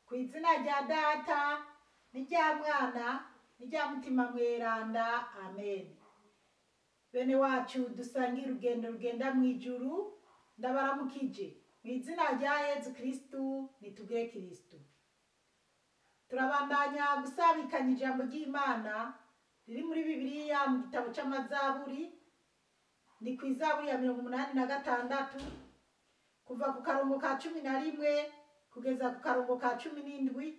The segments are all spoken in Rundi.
Ku izina rya Data n'irya Mwana n'irya Mutima Mweranda, amen. Bene wacu dusangiye urugendo rugenda mu ijuru, ndabaramukije mu izina rya Yezu Kristu. Nitugire Kristu. Turabandanya gusabikanya ijambo ry'Imana riri muri Bibiliya mu gitabo c'Amazaburi. Ni ku izaburi ya 86, kuva ku karongo ka 11 kugeza ku karongo ka 17.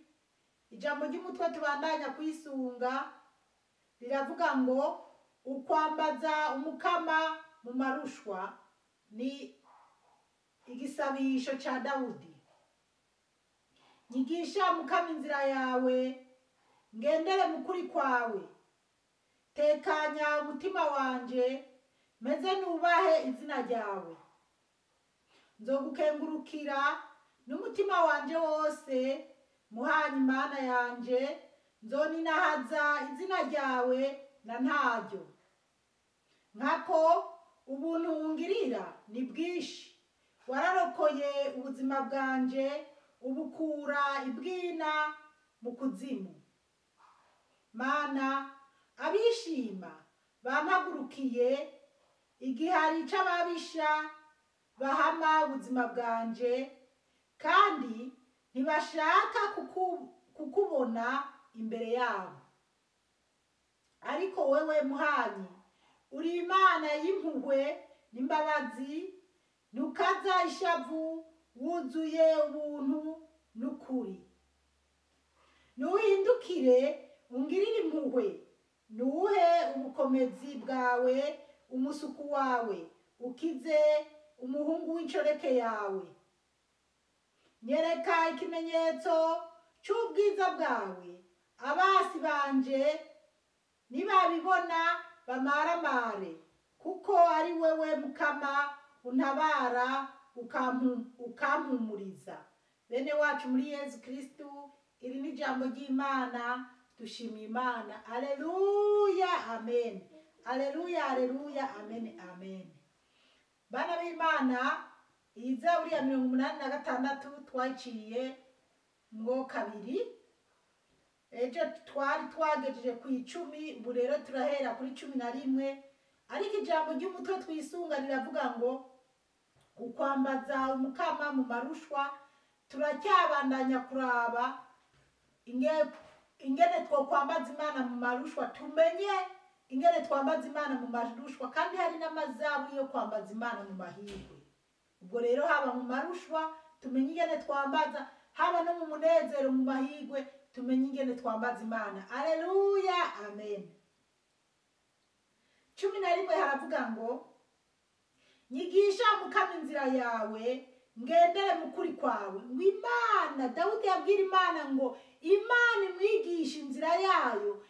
Ijambo ry'umutwe tubandanya kwisunga riravuga ngo: ukwambaza umukama mu marushwa. Ni igisabisho ca Dawudi. Nyigisha, Mukama, inzira yawe, ngendere mu kuri kwawe. Tekanya umutima wanje, meze nubahe izina ryawe. Nzogukengurukira n'umutima wanje wose, muhanya Imana yanje, nzoninahaza izina ryawe na ntaryo. Nkako ubuntu ungirira ni bwinshi, wararokoye ubuzima bwanje, ubukura ibwina mu kuzimu. Mana, abishima bampagurukiye, igihari c'ababisha bahama ubuzima bwanje, kandi ntibashaka kukubona imbere yabo. Ariko wewe, muhanyi, uri Imana y'impuhwe n'imbabazi, ntukaza ishavu, wuzuye ubuntu n'ukuri. Nuhindukire ungirire impuhwe, nuhe ubukomezi bwawe umusuku wawe, ukize umuhungu w'inshoreke yawe. Nyereka ikimenyetso c'ubwiza bwawe, abasi banje nibabibona bamaramare, kuko ari wewe, Mukama, untabara ukampumuriza. Bene wacu muri Yezu Kristu, iri ni ijambo ry'Imana. Dushimiye Imana. Aleluya, amen. Aleluya, aleluya, amen, amen. Bana b'Imana, iyi zaburi ya 86 twayiciye mwo kabiri. Ejo twari twagejeje ku 10, ubu rero turahera kuri 11. Ariko ijambo ry'umutwe twisunga riravuga ngo: ukwambaza umukama mu marushwa. Turacyabandanya kuraba ingene twokwambaza Imana mu marushwa, tumenye ingene twambaza Imana mu marushwa, kandi hari n'amazaburi yo kwambaza Imana mu mahirwe. Ubwo rero haba mu marushwa tumenye ingene twambaza, haba no mu munezero, mu mahirwe, tumenye ingene twambaza Imana. Aleluya, amen. 11 haravuga ngo: nyigisha, Mukama, inzira yawe, ngendere mu kuri kwawe. Ngo Imana, Dawudi yabwira Imana ngo Imana imwigishe inzira yayo,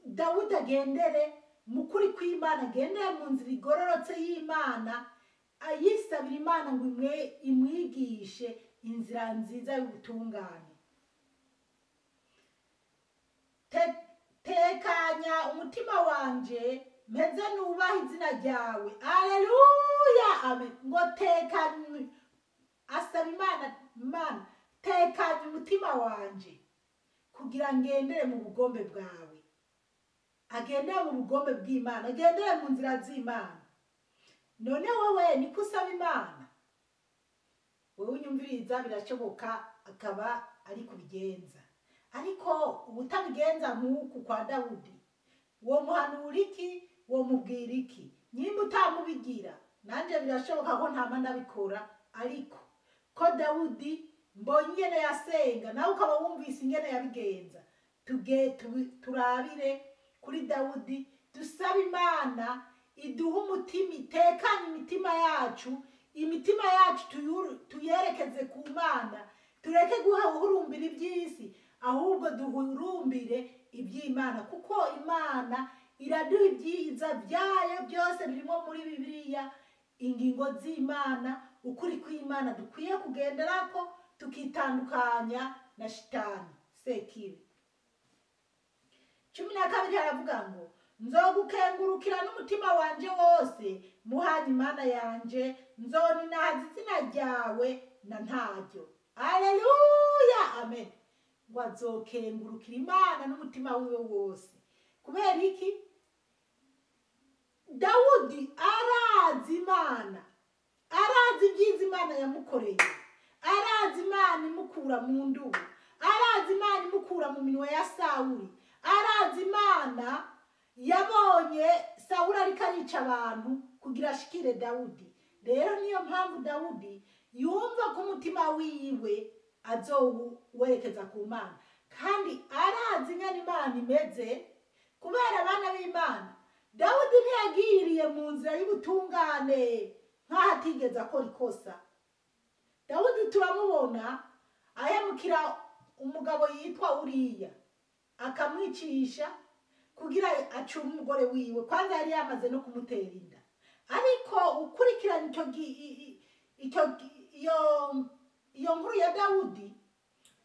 Dawudi agendere mu kuri kw'Imana, agendere mu nzira igororotse y'Imana. Ayisabira Imana ngo imwigishe inzira nziza y'ubutungane. Tekanya umutima wanje, mpeze nubaha izina ryawe. Aleluya, amen. Ngo tekanye, asaba Imana: Imana, tekanya umutima wanje kugira ngendere mu bugombe bwawe. Agendere mu bugombe bw'Imana, agendere mu nzira z'Imana. None wowe niko usaba Imana? Wowe unyumviriza, birashoboka akaba ari kubigenza, ariko ubutabigenza nk'uku kwa Dawudi, wo muhanura iki? Wo mubwira iki? Nimba utamubigira, nanje birashoboka ko ntama ndabikora, ariko ko Dawudi mbonye ingene yasenga, nawe ukaba wumvise ingene yabigenza, tuge turabire kuri Dawudi, dusabe Imana iduhe umutima, itekanye imitima yacu, imitima yacu tuyerekeze ku Mana, tureke guhurumbira iby'isi, ahubwo duhurumbire iby'Imana, kuko Imana iraduha ibyiza byayo byose birimo muri Bibiliya, ingingo z'Imana, ukuri kw'Imana dukwiye kugenderako, tukitandukanya na shitani sekibi. 12 haravuga ngo: nzogukengurukira n'umutima wanje wose, muhanya Imana yanje, nzoninahaza izina ryawe na ntaryo. Aleluya, amen. Ngo azokengurukira Imana n'umutima wiwe wose. Kubera iki? Dawudi arazi Imana, arazi ibyiza Imana yamukoreye, arazi Imana imukura mu ndubu, arazi Imana imukura mu minwe ya Sawuli, arazi Imana yabonye Sawuli ariko arica abantu kugira ashikire Dawudi. Rero niyo mpamvu Dawudi yumva ko umutima wiwe azowerekeza ku Mana, kandi arazi ingene Imana imeze. Kubera abana b'Imana, Dawudi ntiyagiriye mu nzira y'ubutungane nk'aho atigeze akora ikosa. Dawudi turamubona ahemukira umugabo yitwa Uriya, akamwicisha kugira acure umugore wiwe, kwanza yari yamaze no kumutera inda. Ariko ukurikirana iyo nkuru ya Dawudi,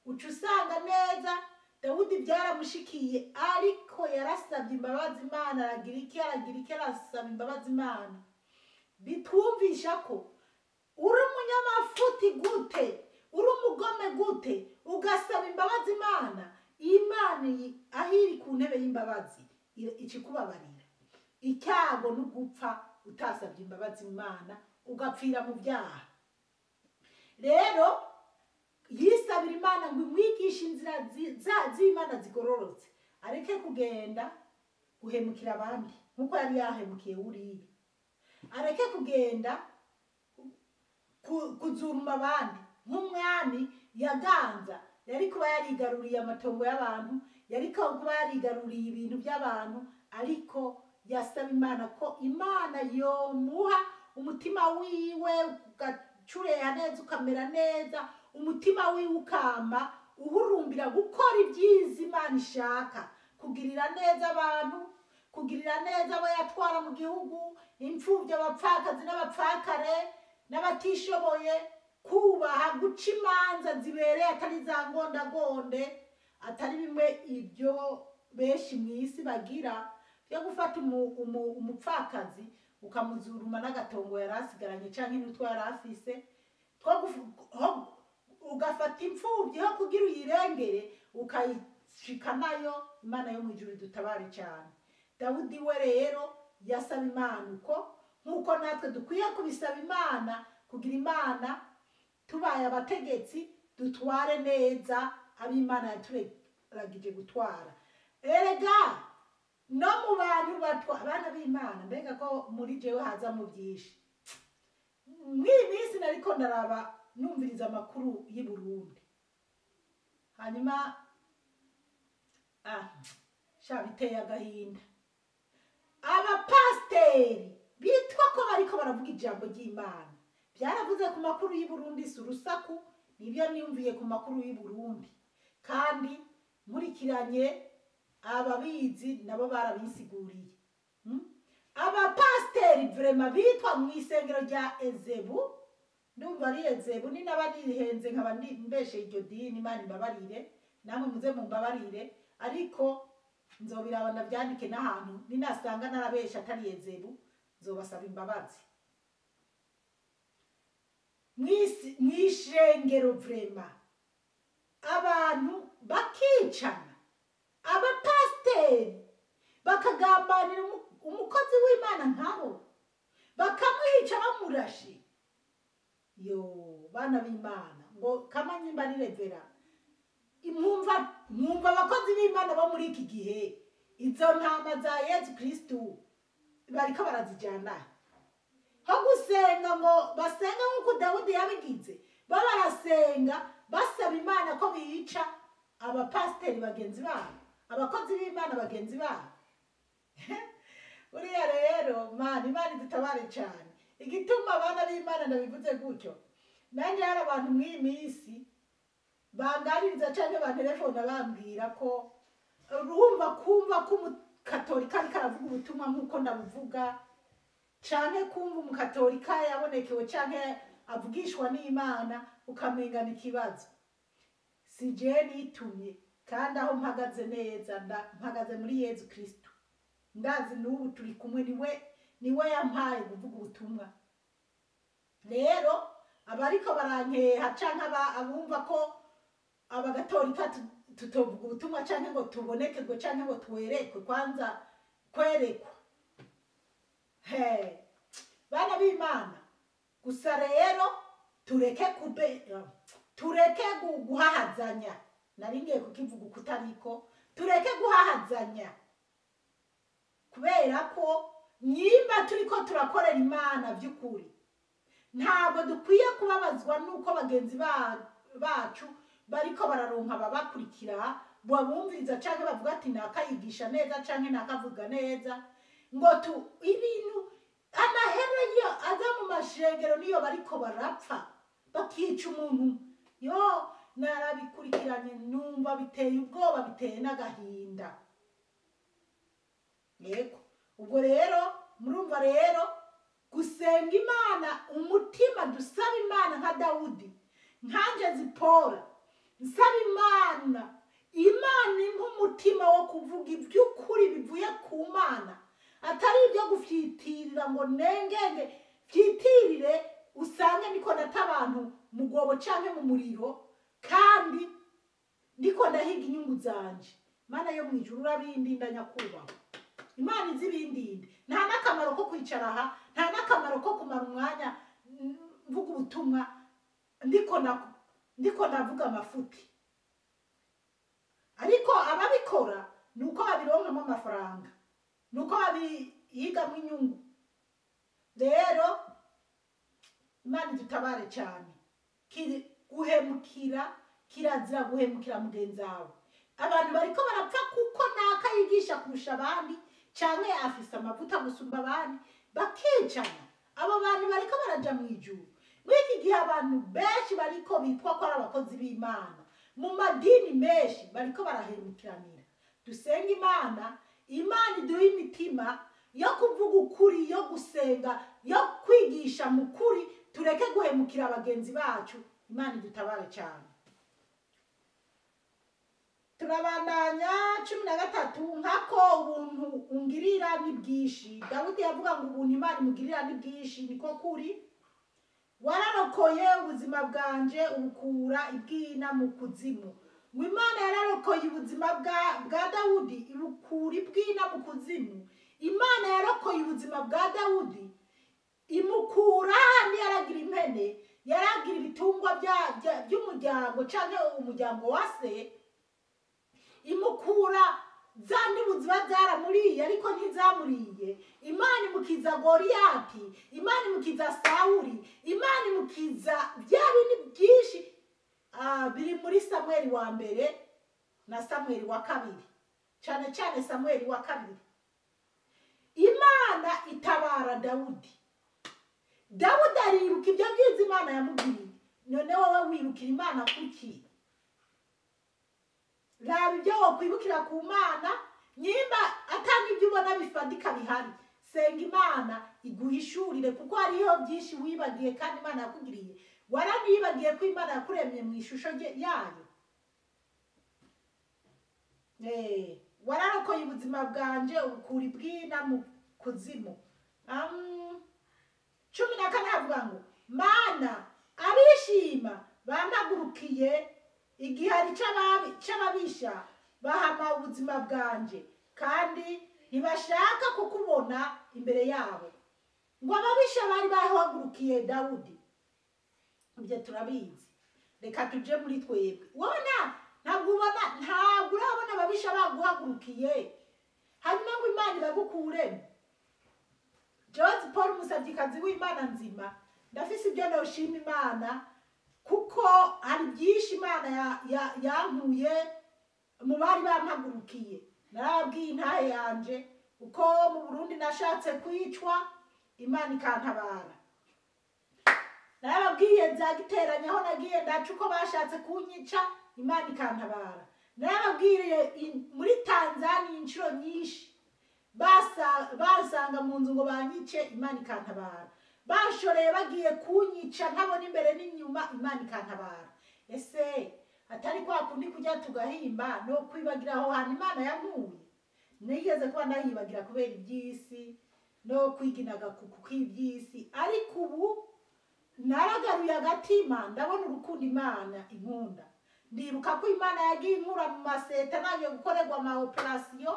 uca usanga neza Dawudi byaramushikiye, ariko yarasabye imbabazi Imana, aragira iki, aragira iki, arasaba imbabazi Imana. Bitwumvisha ko uri umunyamafuti gute, uri umugome gute, ugasaba imbabazi Imana, Imana aho iri ku ntebe y'imbabazi ikikubabarira. Icyago no gupfa utasabye imbabazi Imana, ugapfira mu byaha. Rero yisabira Imana ngo imwigishe inzira z'Imana zigororotse, areke kugenda guhemukira abandi nkuko yari yahemukiye Uriya, areke kugenda kuzuruma abandi nk'umwami yaganza. Yari kuba yarigaruriye amatongo y'abantu, yari kuba yarigaruriye ibintu by'abantu, ariko yasaba Imana ko Imana yomuha umutima wiwe ugacureha neza, ukamera neza, umutima wiwe ukama uhurumbira gukora ibyiza Imana ishaka, kugirira neza abantu, kugirira neza abo yatwara mu gihugu, imfubyi, abapfakazi n'abapfakare n'abatishoboye, kubaha, guca imanza zibereye, atari za ngondagonde, atari bimwe ibyo benshi mu isi bagira byo gufata umupfakazi ukamuzuruma n'agatongo yari asigaranye canke n'utwo yari afise, ugafata imfubyi ho kugira uyirengere ukayishika nayo. Imana yo mu ijuru dutabare cyane. Dawudi we rero yasaba Imana uko, nk'uko natwe dukwiye kubisaba Imana, kugira Imana tubaye abategetsi dutware neza ab'Imana yaturagije gutwara. Erega no mu bantu batwa abana b'Imana, mbega ko muri jewe haza mu byinshi. Mw'iyi minsi nariko ndaraba numviriza amakuru y'i Burundi, hanyuma sha biteye agahinda. Abapasiteri bitwa ko bariko baravuga ijambo ry'Imana, byaravuze ku makuru y'i Burundi, si urusaku, nibyo niyumviye ku makuru y'i Burundi, kandi nkurikiranye ababizi nabo barabisiguriye. Abapasiteri vraiment bitwa mu isengero rya Ezebu, ndumva ari Ezebu, ni n'abarihenze nkaba mbeshe iryo dini, Imana imbabarire, namwe muze mumbabarire, ariko nzobiraba ndabyandike n'ahantu, ninasanga narabesha atari Ezebu nzobasaba imbabazi. Mw'ishengero vraiment abantu bakicana, abapasiteri bakagambanira umukozi w'Imana nkabo, bakamwica bamurashe. Yo bana b'Imana, ngo kamanyimba rirevera, mwumva abakozi b'Imana bo muri iki gihe, izo ntama za Yesu Kristu bariko barazijana ho gusenga, ngo basenga nk'uko Dawudi yabigize, barasenga basaba Imana ko bica abapasiteri bagenzi babo, abakozi b'Imana bagenzi babo. Uriya rero Mana, Imana idutabare cyane. Igituma abana b'Imana ndabivuze gutyo, nanjye hari abantu mw'iyi minsi banganiriza canke bantelefona bambwira ko urumva kumva ko umukatolika ariko aravuga ubutumwa nk'uko ndabuvuga, canke kumva umukatolika yabonekewe canke avugishwa n'Imana ukamengana ikibazo. Si jewe nitumye, kandi aho mpagaze neza, mpagaze muri Yezu Kristu, ndazi n'ubu turi kumwe, niwe yampaye kuvuga ubutumwa. Rero abariko barankeha canke abumva ko abagatolika Tutovuga ubutumwa canke ngo tuboneke ngo canke ngo twerekwe, kwanza kwerekwa. He, bana b'Imana, gusa rero tureke kube, tureke guhahazanya. Nari ngiye kukivuga uko utariko. Tureke guhahazanya, kubera ko nyimba turiko turakorera Imana by'ukuri, ntabwo dukwiye kubabazwa nuko bagenzi bacu bariko bararonka ababakurikira, babumviriza canke bavuga ati nakayigisha neza canke nakavuga neza, ngo tu ibintu amahera yo aza mu mashengero niyo bariko barapfa bakica umuntu. Yo, narabikurikiranye numva biteye ubwoba, biteye n'agahinda. Yego, ubwo rero murumva rero gusenga Imana, umutima dusaba Imana nka Dawudi, nkanje Zipora, nsaba Imana, Imana impa umutima wo kuvuga iby'ukuri bivuye ku Mana, atari ibyo gufyitirira ngo nengenge fyitirire usange niko nata abantu mu rwobo canke mu muriro, kandi ndiko ndahiga inyungu zanje. Mana yo mwijuru, urabindinda nyakubahwa. Imana izi ibindinde. Nta n'akamaro ko kwicara aha, nta n'akamaro ko kumara umwanya mvuga ubutumwa ndiko ndavuga amafuti. Ariko ababikora ni uko babironkamo amafaranga, ni uko babihigamo inyungu. Rero Imana idutabare cyane. Guhemukira kirazira, guhemukira mugenzi wawe. Abantu bariko barapfa kuko naka yigisha kurusha abandi, canke afise amavuta gusumba abandi, bakicana. Abo bantu bariko baraja mu ijuru. Muri iki gihe abantu benshi bariko bitwa ko ari abakozi b'Imana mu madini menshi bariko barahemukiranira. Dusenga Imana, Imana iduhe imitima yo kuvuga ukuri, yo gusenga, yo kwigisha mu kuri, tureke guhemukira bagenzi bacu. Imana idutabare cyane. Turabandanya 13. Nkako ubuntu ungirira ni bwinshi. Dawudi yavuga ngo ubuntu Imana imugirira ni bwinshi, niko kuri. Wararokoye ubuzima bwanje ubukura ibwina mu kuzimu. Ngo Imana yararokoye ubuzima bwa Dawudi ibukura ibwina mu kuzimu. Imana yarokoye ubuzima bwa Dawudi imukura handi yaragira impene, yaragira ibitungwa by'umuryango canke umuryango wa se, imukura za ndibu ziba zaramuriye ariko ntizamuriye. Imana imukiza Goliyati, Imana imukiza Sawuli, Imana imukiza bya bindi byinshi. Biri muri Samweli wa mbere na Samweli wa kabiri, cyane cyane Samweli wa kabiri. Imana itabara Dawudi. Dawudi ariruka ibyo byiza Imana yamugiriye. None wowe wirukira Imana kuki? Raba ibyo wokwibukira ku Mana, nyimba atanga ibyo ubona bifadika bihari, senga Imana iguhishurire, kuko hariho byinshi wibagiye kandi Imana yakugiriye. Waranibagiye ko Imana yakuremye mu ishusho yayo. Wararokoye ubuzima bwanje ubukura ibwina mu kuzimu. 14 havuga ngo Mana, abishima bampagurukiye, igihari c'ababisha bahama ubuzima bwanje, kandi ntibashaka kukubona imbere yabo. Ngo ababisha bari bahagurukiye Dawudi, ibyo turabizi. Reka tuje muri twebwe. Wona ntabwo ubona, ntabwo urabona ababisha baguhagurukiye hanyuma ngo Imana ibagukuremo. George Paul umusabyikazi w'Imana nzima, ndafise ibyo noshima Imana, kuko hari byinshi Imana yankuye mu bari bampagurukiye. Narababwiye intahe yanje uko mu Burundi nashatse kwicwa, Imana ikantabara. Narababwiye nzagiteranya aho nagiye ndaca uko bashatse kunyica, Imana ikantabara. Narababwiye muri Tanzania inshuro nyinshi basanga mu nzu ngo banyice, Imana ikantabara. Bashoreye bagiye kunyica ntabona imbere n'inyuma, Imana ikantabara. Ese atari kwa kundi kujya tugahimba no kwibagira aho hantu Imana yankuye? Nigeze kuba ndahibagira kubera iby'isi no kwiginaga kuko iby'isi, ariko ubu naragaruye agatima, ndabona urukundo Imana inkunda. Ndibuka ko Imana yagiye inkura mu maseta, nagiye gukorerwa ama operasiyo,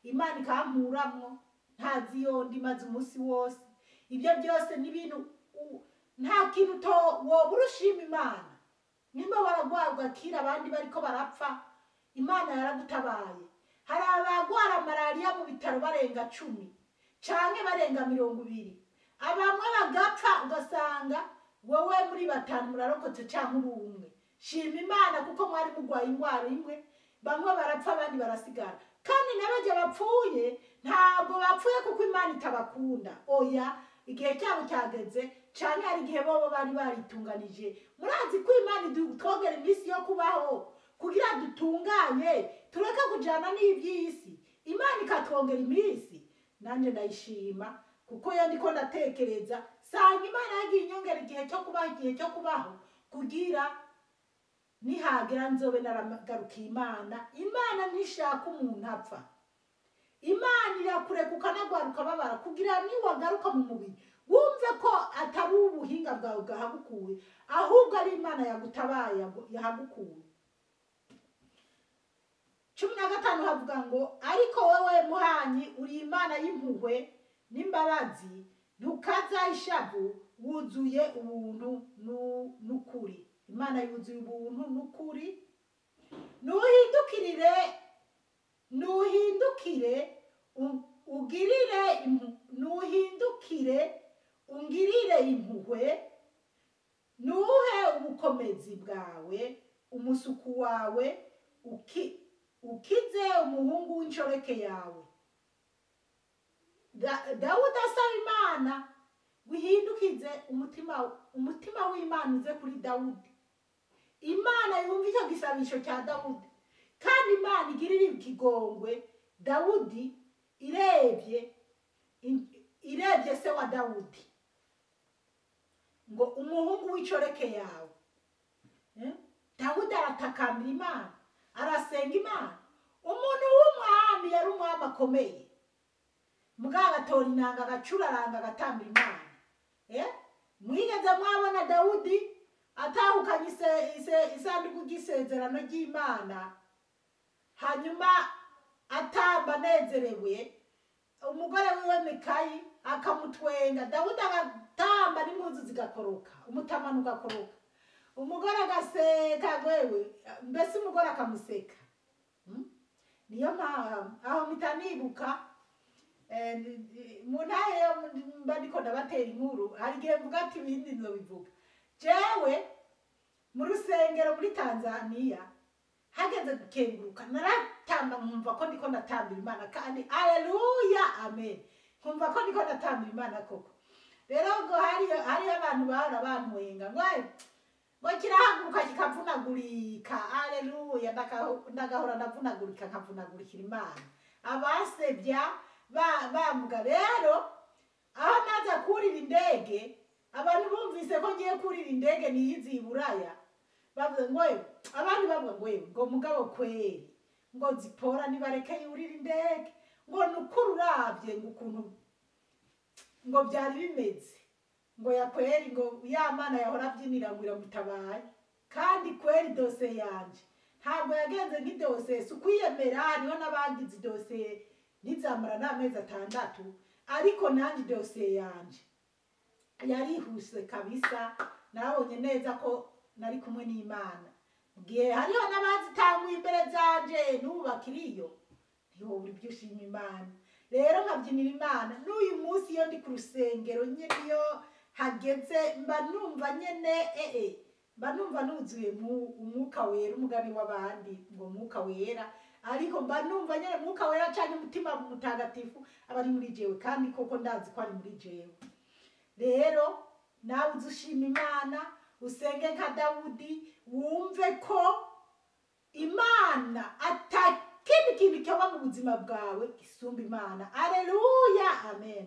Imana ikankuramwo ntazi iyo ndi, maze umunsi wose. Ibyo byose ni ibintu nta kintu wobura ushima Imana. Nimba waragwaye ugakira abandi bariko barapfa, Imana yaragutabaye. Hari abagwara malariya mu bitaro barenga 10 canke barenga 20, abamwe bagapfa, ugasanga wowe muri 5 murarokotse canke uri umwe. Shima Imana kuko mwari mugwaye ingwara imwe, bamwe barapfa abandi barasigara. Kandi n'abajya bapfuye ntabwo bapfuye kuko Imana itabakunda, oya, igihe cyabo cyageze, canke hari igihe bobo bari baritunganije. Murazi ko Imana idutwongera iminsi yo kubaho kugira dutunganye, tureke kujana n'ivy'isi. Imana ikatwongera iminsi, nanje ndayishima kuko iyo ndiko ndatekereza sanga Imana yagiye inyongera igihe cyo kubaho, igihe cyo kubaho kugira nihagera nzobe naragarukiye Imana. Imana ntishaka umuntu apfa. Imana irakureka ukanagwara ukababara kugira niwagaruka mu mubiri wumve ko atari ubuhinga bwawe bwahagukuye, ahubwo ari Imana yagutabaye yahagukuye. 15 havuga ngo ariko wewe muhanyi uri Imana y'impuhwe n'imbabazi, ntukaza ishavu, wuzuye ubuntu n'ukuri. Imana yuzuye ubuntu n'ukuri. Nuhindukire ugirire nuhindukire ungirire impuhwe, nuhe ubukomezi bwawe, umusuku wawe ukize umuhungu w'inshoreke yawe. Dawudi asaba Imana guhindukize umutima w'Imana uze kuri Dawudi. Imana yumva icyo gisabisho cya Dawudi, kandi Imana igirira ikigongwe Dawudi irebye se wa Dawudi ngo umuhungu w'inshoreke yawe. Dawudi aratakambira Imana, arasenga Imana. Umuntu w'umwami yari umwami akomeye, mugabo agatora inanga agacuraranga agatambira Imana. Mwigeze mwabona Dawudi atahukanye isanduku ry'isezerano ry'Imana, hanyuma atamba anezerewe, umugore wiwe Mikayi akamutwenga, Dawudi agatamba n'impuzu zigakoroka, umutamano ugakoroka, umugore agaseka, wewe mbese umugore akamuseka. Niyo mpamvu aho mpita nibuka mu ntahe mba ndiko ndabatera inkuru, hari igihe mvuga ati ibindi nzobivuga. Jewe mu rusengero muri Tanzania hageze gukenguruka naratamba nkumva ko ndiko ndatambira Imana, kandi haleluya amen, nkumva ko ndiko ndatambira Imana koko. Rero ngo hariyo abantu bahora bantwenga ngo ngo kirahaguruka kikavunagurika, haleluya, ndagahora ndavunagurika nkavunagurikira Imana. Abasebya bamuga. Rero aho naza kurira indege, abantu bumvise ko ngiye kurira indege niyizi Iburaya, bavuze ngo abandi bavuga ngo ngo mugabo kweri ngo Zipora nibareke yurira indege, ngo nukuri uravye ngo ukuntu ngo byari bimeze, ngo ya kweri ngo ya Mana yahora abyinira ngo iramutabaye. Kandi kweri dose yanje ntabwo yagenze nk'idose, si ukwiyemera, hariho n'abagize idose ntizamara n'amezi 6, ariko nanjye idose yanje yarihuse kabisa, narabonye neza ko nari kumwe n'Imana. Mbwiye hariho n'abazitanguye imbere zanje n'ubu bakiriyo, ntiwobura ibyo ushima Imana. Rero nkabyinira Imana n'uyu munsi iyo ndi ku rusengero nyene, iyo hageze mba numva nyene mba numva nuzuye umwuka wera, umugani w'abandi ngo umwuka wera, ariko mba numva nyene umwuka wera canke umutima mutagatifu aba ari muri jewe, kandi koko ndazi ko ari muri jewe. Rero nawe uzushima Imana, usenge nka Dawudi, wumve ko Imana atakindi kintu cyoba mu buzima bwawe gisumba Imana. Haleluya amen.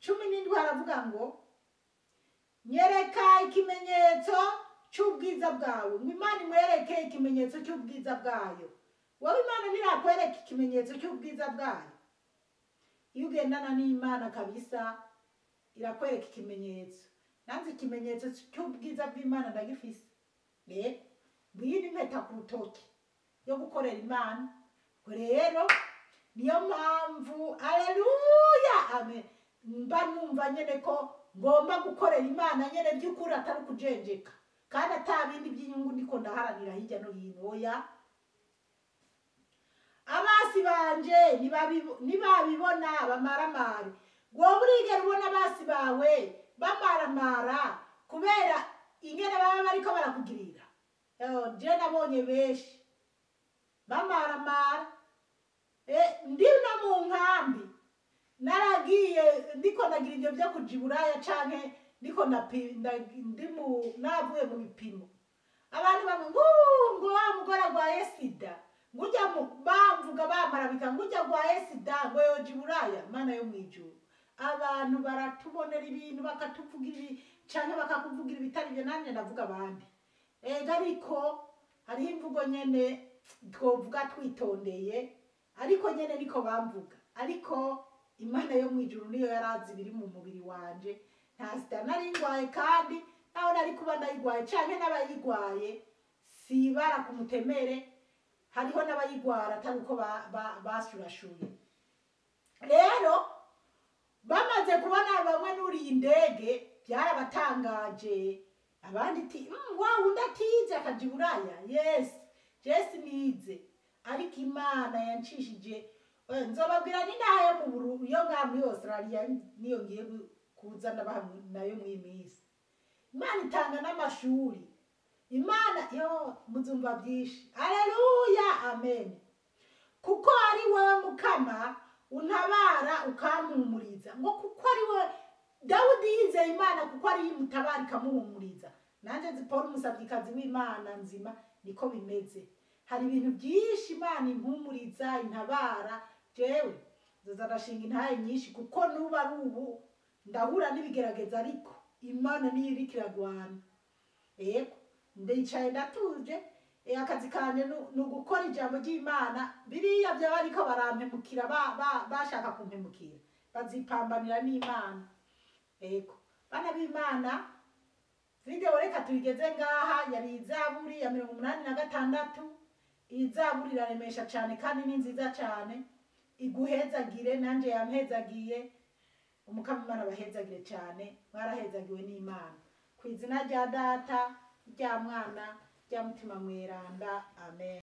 17 haravuga ngo nyereka ikimenyetso cy'ubwiza bwawe, ngo Imana imwereke ikimenyetso cy'ubwiza bwayo. Wowe Imana ntirakwereka ikimenyetso cy'ubwiza bwayo. Iyo ugendana n'Imana kabisa irakwereka ikimenyetso. Nanze ikimenyetso cy'ubwiza bw'Imana ndagifise. Rero Ngiyi n'impeta ku rutoki yo gukorera Imana. Ubwo rero niyo mpamvu, aleluya, amen, mba numva nyene ko ngomba gukorera Imana nyene by'ukuri, atari ukujenjeka kandi ata bindi by'inyungu ndiko ndaharanira hirya no hino. Oya, abasi banje nibabibona bamaramare. Wowe urigera ubona abasi bawe bamaramara kubera ingene baba bariko barakugirira? Je nabonye benshi bamaramara. Ndi no mu nkambi naragiye ndiko nagira ivyo vyo kuja iburaya, canke ndiko ndi navuye mu bipimo, abantu bamwe ngo wa mugore agwaye sida, ngurya bamvuga bamarabika, ngurya agwaye sida, ngo yoja iburaya. Mana yo mwijuru, abantu baratubonera ibintu bakatuvuga ibi canke bakakuvugira ibitari byo. Nanjye ndavuga abandi ega, ariko hariho imvugo nyene twovuga twitondeye, ariko nyene niko bamvuga. Ariko Imana yo mwijuru niyo yarazi ibiri mu mubiri wanje. Nta sida nari ngwaye, kandi naho nari kuba ndayigwaye canke n'abayigwaye sibara ku mutemere, hariho n'abayigwara atari uko bashurashuye. Rero bamaze kubona bamwe nuriye indege, byarabatangaje. Abandi ti wa wundi atize akaja iburaya. Yes, jesi nize, ariko Imana yancishije. Nzobabwira ni nayo mu Buru yo ngaha muri Australia, niyo ngiye kuza ndabaha nayo mw'iyi minsi. Imana itanga n'amashuri, Imana yo muzumva byinshi. Aleluya, amen. Kuko ari wowe Mukama untabara ukampumuriza. Ngo kuko ari wowe, Dawudi yizeye Imana kuko ari yo imutabara ikamuhumuriza. Nanjye Zipora umusavyikazi w'Imana nzima niko bimeze. Hari ibintu byinshi Imana impumuriza, intabara. Jewe nzoza ndashinga intahe nyinshi, kuko nuba ari ubu ndahura n'ibigerageza, ariko Imana niyo iriko iragwana. Yego, ndicaye ndatuje. Akazi kanje ni ugukora ijambo ry'Imana. Biriya byaba ariko barampemukira, bashaka kumpemukira, bazipambanira n'Imana. Yego, bana b'Imana, video reka tuyigeze ngaha. Yari izaburi ya 86. Iyi zaburi iraremesha cyane kandi ni nziza cyane. Iguhezagire, nanje yampezagiye. Umukama Imana abahezagire cyane, mwarahezagiwe n'Imana. Ku izina rya Data, rya Mwana, rya Mutima Mweranda, amen.